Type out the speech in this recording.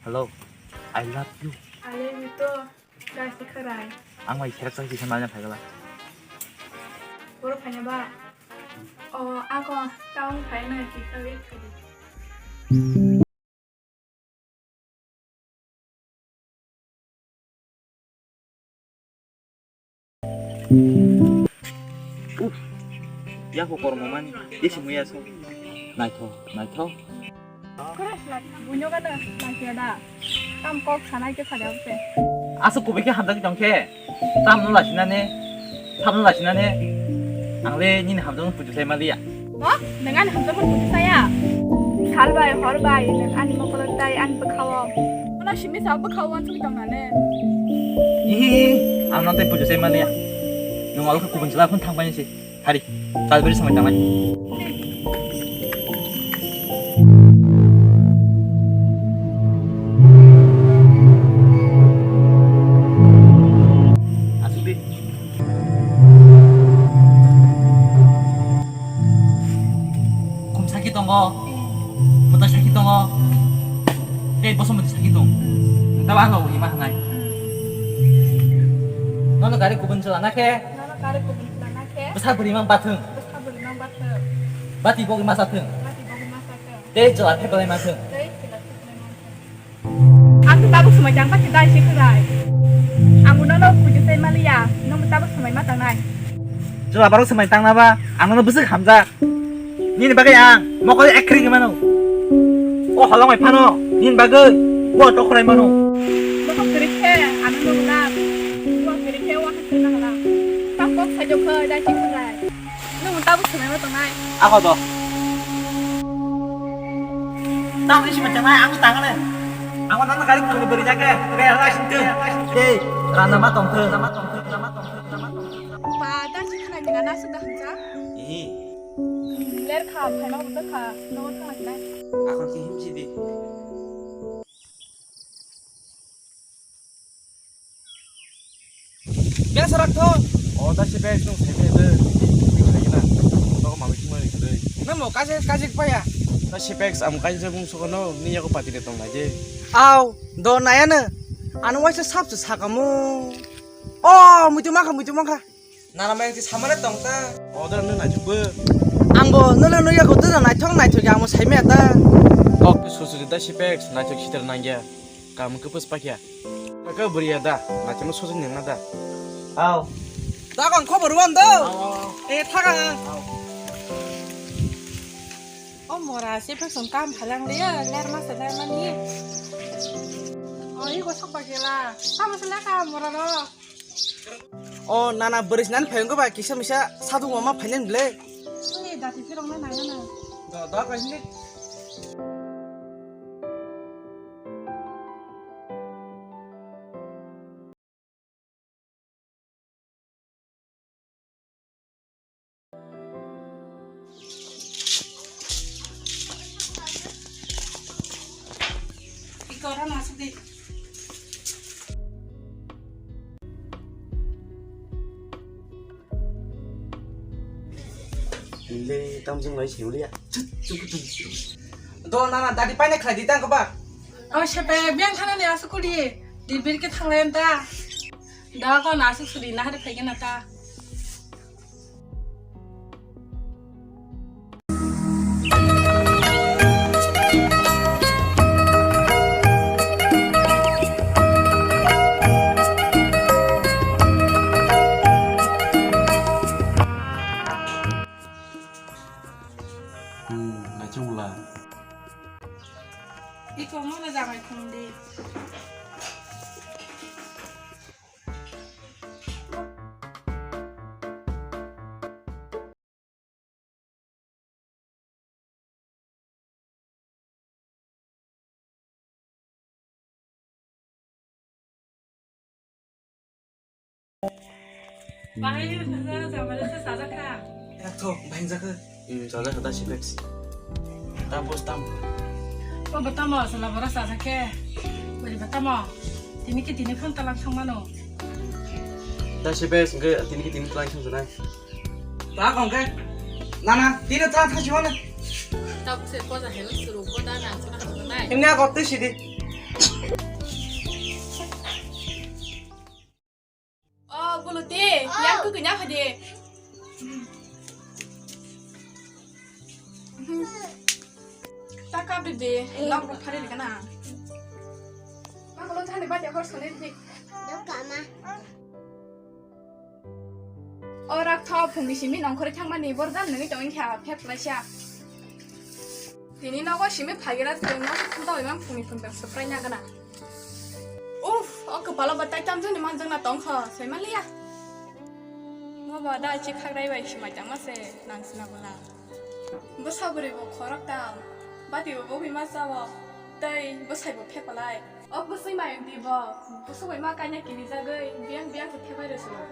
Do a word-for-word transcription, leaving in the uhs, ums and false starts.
Hello, I love you. I love you too. Guys, kharai. Ang mai kherak chai kisa malnya phai gala. Boro phai ba. O, ako, taung phai na kisa wait khaidi. Uf, ya ko kormo mani, ya si muya so. Naitho, naitho. Kore, buino gana, naitho da. Tam kok sanai ke phade ote. Asu kubi ke hamjak tong khe. Tam no lachina ne, tam no lachina ne. Ang le nini hamjak no puju sai maliya. Bo? Nwng ani hamjakmani buji saya? Sal bai, hor bai, nwng ani mokolo tai ani bwkhao. Ano simi sa bwkhao uansugwi tong nane? Ihi, ang nang tai buji sai maliya. Nwng abo khe kubun chwla phone thang pai se. Hari, tal beri samai tangnai. Asuk di. Kum saki tongo. Mutai saki tongo. Tei bosom mutai saki tong. Tabo ang rok hima hanai. Nono gari kubun chwla na khe. Nono gari kubun chwla na khe. Bwsa bwrwi mang bathwng. Bwsa bwrwi mang bathwng. Bati bogwi ma sathwng. Bati bogwi ma sathwng. Tei chwla thepelai ma thwng. Tei chwla thepelai ma thwng. Ang khe tabuk swmai tang kha khe dai se khwrai. Ang bo nono puju sai maliya, nwng bo tabuk swmai ma tangnai. Chwla borok swmai tangna ba, ang nono bwswk hamjak. Nini bagwi ang mokol ekhri mano. O holongoi phano nini bagwi bo tokhrai mano. Mokol kwrwi khe ano nwng na. Bo kwrwi khe o hakhe na hala. Tam kok sai jok khe dai se khwrai. Nwng tabuk swmai ma tongnai. Ako do. Tamo ni sima chanai, ang tang le. Ang nang gari ko beri jake, re ala sinte. Hey, rana ma tong the. Ba, dan si khana ni na su da hamsa. Ih. Ler kha, phai ma uta kha, no thang na. Ako ki him si di. Beng sarak tho. O da si beng sung sai de de. Ni khai na. Nogo mami sung mani khai. Namo kaje kaje paya. Da si beng am kaje bung soko no ni yago pati de tong na je. Au, do naya na. Ano waisa sap se sakamu. O, muitu mangkha, muitu mangkha. Nana mai ti samare tong ta. O da no na jubbe. Angbo no le no yago tu na naithok naithok ya amo sai me ta. Kok susuri da si beng naithok sitar nangya. Kamu kepes pakya. Kaka beriya da, naithok no sojin nang da. Au. Da kong khobor wan do. Au, au, au. E thaga. Au. O mora se pe song kam phalang le ya, ler ma se ler ma ni. O i go sok pa gela. Tamo se la ka mora ro. O nana bwrwi sinani phai wngkha ba kisa misa sadung mama phainani ble. Ani dati phirok na nai na. Da da kaisni. Iko ora masuk di. Nile tamjing lai sing liya. Do nana dadi paine khlai di tang kaba. O sepe biang thana ni asuk kuli. Di bir ke thang lai anta. Da ko na asuk suri na hari phai gana ta. Hmm, naising wngla. Iko mo na jamai khum di. Bahai, nasa, sama nasa, saja kha. Ekto, bahai jaka. Hmm, saja kha, da si beks. Tam bos tam. O, batamo, sala bora saja khe. Bari batamo. Tini ki tini phone talang thang mano. Da si beks, nge tini ki tini talang thang janai. Ta kong khe. Nana, tini talang thang si mano. Tabuk se ko ja helo suru ko da na suna ko nai. Himne ako twi sidi. Oh, Buluti, yang ku kunya hadi. Taka bibi, lok rok phari kana. Ma ko lo thani ba te hor sone di. Doka ma. O rak tho phungni simi nongkhorwi thangmani bordan nini tongin kha phep laisa. Tini nogo simi phagira tongno thawi mang phungni phung tang surprise na gana. Uff, o kwpalo ba tai tamjani manjak na tongkha, sai maliya. Mo ba da chi khagrai bai simai tangma se nang sina bola. Bwsa bwrwi bo khorok tam, bati bo bugwi ma chao, tei bwsai bo phepalai. O bwswi mayung di bo, bwswk bai ma kaina kini jagwi, biyang biyang khe thepai rw solo.